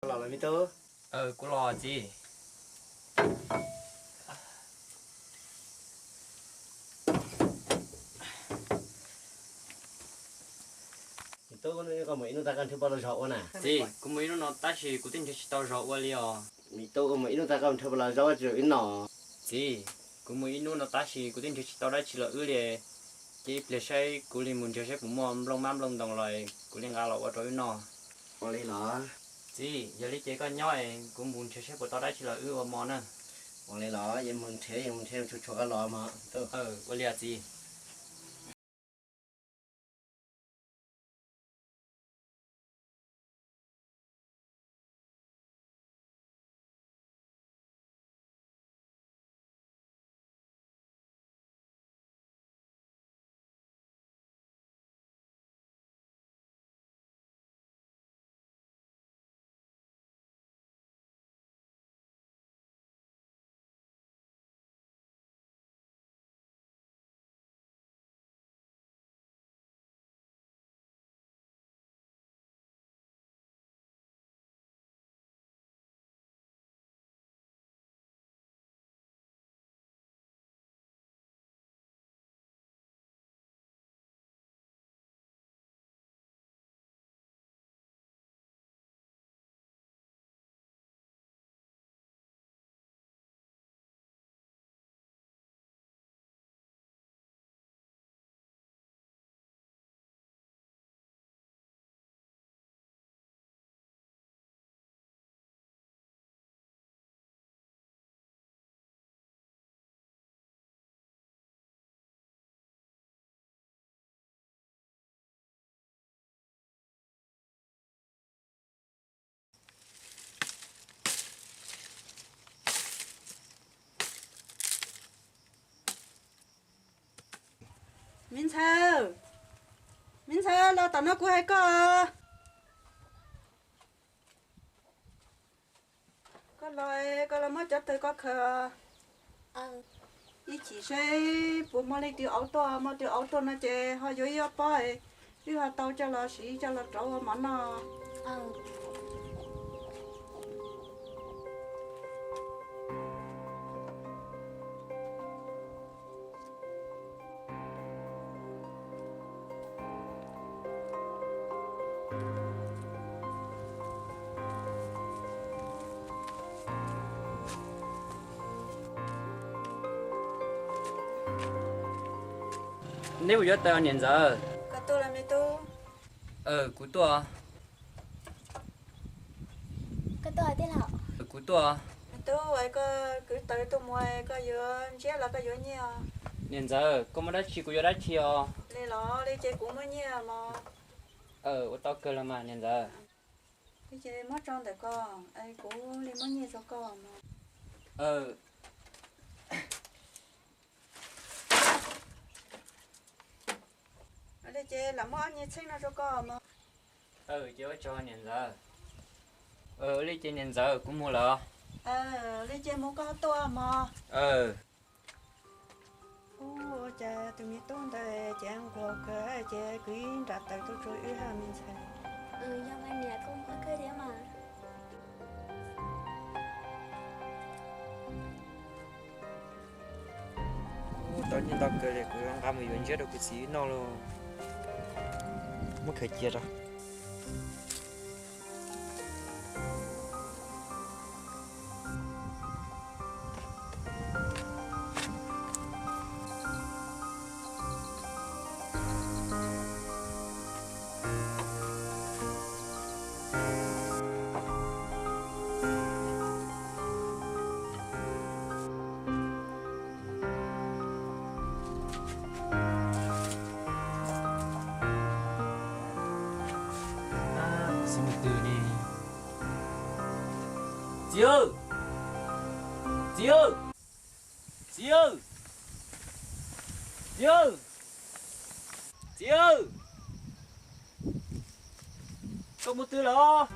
Los lawm me tub. Kuv los txiv. Me tub, koj mus ib hnub tag koj nrhiav paj los zog ua na. Txiv, kuv mus ib hnub no tab sis kuv twb nrhiav tsis tau zog ua li os. Me tub, koj mus ib hnub tag koj nrhiav paj los zog ua tsis los wb noj. Txiv, kuv mus ib hnub no tab sis kuv twb nrhiav tsis tau dab tsi los wb li. Ces ib pliag saib kuv li mus nrhiav saib puas muaj nplooj mab nplooj ntoos los kuv li nqa los ua rau wb noj. Ua li los. Txiv, yog li ces koj nyob es kuv mus nrhiav saib puas tau dab tsi los wb ua mov na. Ua li los, yeej mus nrhiav, yeej mus nrhiav tsuag tsuag koj los mog. Ua li os txiv. Me ntxhais, me ntxhais, los tom no kuv hais koj. Koj los, koj los muab cov taws koj khaws. Ib chim seb puas muaj leej twg auv tuaj, muaj twg auv tuaj no ces ho yuav ib ob pob, wb ho tau coj los siv coj los rauv ua mov noj. Neb puas yuav taws niam ntxawm? Kuv tuaj. Kuv tuaj. Koj kwv taws tuaj mus, koj yuav ntsiab los koj yuav nyiaj? Niam ntxawm, koj muaj dab tsi kuv yuav dab tsi os. Li los li ces kuv muab nyiaj mog. Ua tau kawg los mas niam ntxawm. Li ces muab tso ntawm ko, kuv li muab nyiaj rau koj mog. Li ces lam muab ob nyiaj txheeb no rau koj mog. Ces ua tsaug niam ntxawm. Li ces niam ntxawm kuv mus lawm. Li ces mus koj tuaj mog. Ua cas tus me tub ntawd ces nquag kawg ces kwv ib nram taws tuaj rau wb hab me ntxhais. Yog mas niam, koj nquag kawg thiab mas. Tau nyiaj ntau kawg li, kuv nqa mus yuav ntsiab rau kuv txiv wb noj lauj. Muab khaws cia rau. Xib mus twg li? Txiv, txiv, txiv, txiv, txiv, koj mus twg lawm?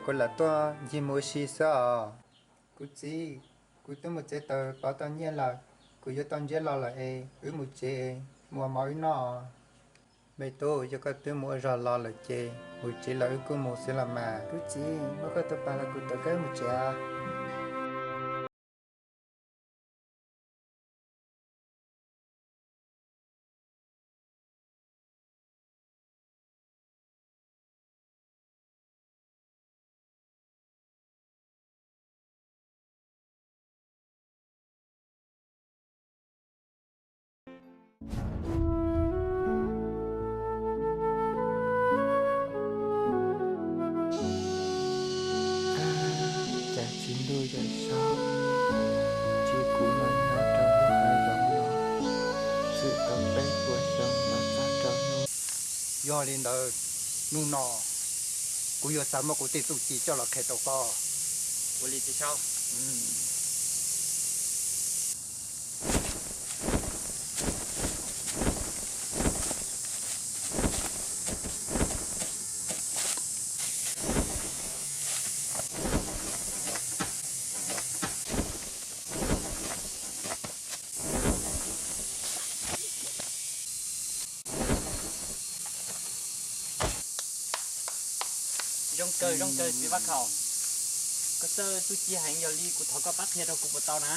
Puas lam tuaj ncig mus ua si xwb os? Kuv txiv, kuv twb mus txiav taws pov tau nyiaj lawm, kuv yuav tau ntsiab los lawm es wb mus tsev mus ua mov wb noj. Me tub, yog koj twb mus ua zog los lawm ces mus tsev los wb kuj mus xwb los mas. Kuv txiv, muab koj tus pas los kuv tuav koj mus tsev. Cas tsis ntuj yam saub, tsis kuv los nyob rau lub hav zoov no, txwm tau peb puas xyoo los txog rau hnub. Yog li ntawd, hnub no kuv yuav xav muab kuv tej txuj ci coj los qhia rau koj. Ua li txiv saub. Zoo kawg, zoo kawg txiv Vaj Khaum. Koj txawj txuj ci heev, yog li kuv thov koj pab qhia rau kuv puas tau na?